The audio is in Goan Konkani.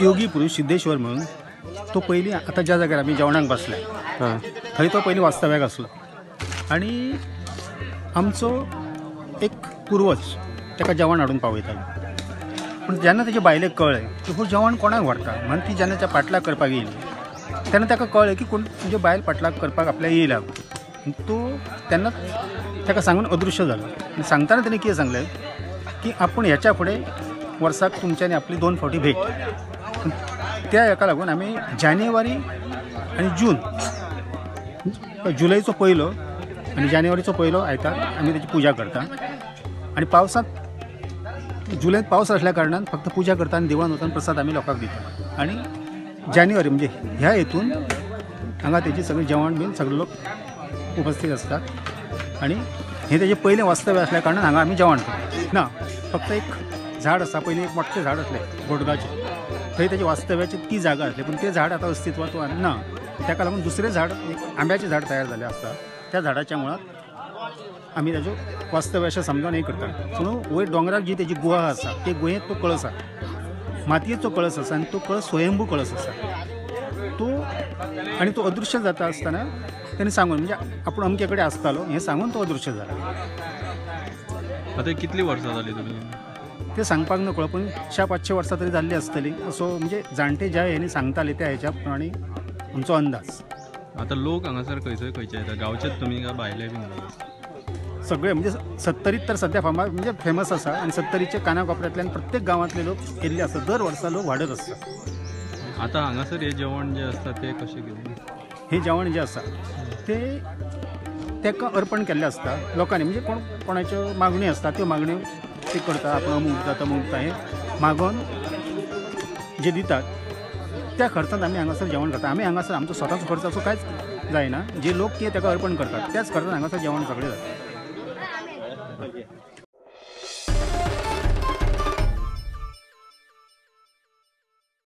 योगी पुरुष सिद्धेश्वर म्हणून तो पयलीं आतां ज्या जाग्यार आमी जेवणाक बसले थंय तो पयलीं वास्तव्याक आसलो आनी आमचो एक पुर्वज ताका जेवण हाडून पावयतालो. पूण जेन्ना तेजे बायलेक कळ्ळें की हो जेवण कोणाक व्हरता म्हणून ती जेन्ना त्या पाटलाक करपाक येयली तेन्ना ताका कळ्ळें की कोण म्हणजे बायल पाटलाक करपाक आपल्या येयला. तो तेन्ना ताका सांगून अदृश्य जालो. आनी सांगतना तेणें कितें सांगलें की आपूण ह्याच्या फुडें वर्साक तुमच्यांनी आपली 2 फावटी भेट. त्या हेका लागून आमी जानेवारी आनी जून, जुलयचो पयलो आनी जानेवारीचो पयलो आयतार आमी तेची पुजा करता. आनी पावसांत जुलयंत पावस आसल्या कारणान फक्त पुजा करता आनी देवळान वचून प्रसाद आमी लोकांक दिता. आनी जानेवारी म्हणजे ह्या हेतून हांगा तेजी सगळें जेवण बीन सगळे लोक उपस्थित आसतात आनी हें तेजें पयलें वास्तव्य आसल्या कारणान हांगा आमी जेवण करता. ना फक्त एक झाड आसा, पयलीं एक मोठें झाड आसलें गोडगाचें, थंय तेजें वास्तव्याची ती जागा आसली, पूण तें झाड आतां अस्तित्वांत ना. ताका लागून दुसरें झाड एक आंब्याचें झाड तयार जालें आसता, त्या झाडाच्या मुळांत आमी ताजो वास्तव्य अशें समजून हें करता. पूण वयर दोंगरार जी तेजी गुहा आसा ते गुहेंत तो कळस आसा, मातयेचो कळस आसा आनी तो कळस स्वयंभू कळस आसा तो. आनी तो अदृश्य जाता आसतना तेणें सांगून म्हणजे आपूण अमके कडेन आसतालो हें सांगून तो अदृश्य जाला. आतां कितलीं वर्सां जालीं तुमी? ते सांगपाक नकळो, पूण 500 वर्सां तरी जाल्ली आसतली असो म्हणजे जाणटे ज्या हेणी सांगताले त्या हेच्या प्रमाणे आमचो अंदाज. आतां लोक हांगासर खंयसर खंयचे येता, गांवचेच तुमी काय भायले बीन? सगळे म्हणजे सत्तरीत तर सद्या फामाद म्हणजे फेमस आसा आनी सत्तरीच्या काना कोपऱ्यांतल्यान प्रत्येक गांवांतले लोक येयल्ले आसता, दर वर्सा लोक वाडत आसता. आतां हांगासर हें जेवण जें आसता तें कशें कितें? हें जेवण जें आसा तें ताका अर्पण केल्लें आसता लोकांनी, म्हणजे कोण कोणाच्यो मागण्यो आसता त्यो मागण्यो ते करता, आपण अमूक जाता अमूक जाता हें मागोन जे दितात त्या खर्चांत आमी हांगासर जेवण करता. आमी हांगासर आमचो स्वताचो खर्च असो कांयच जायना, जे लोक कितें ताका अर्पण करतात त्याच खर्चान हांगासर जेवण सगळें जाता.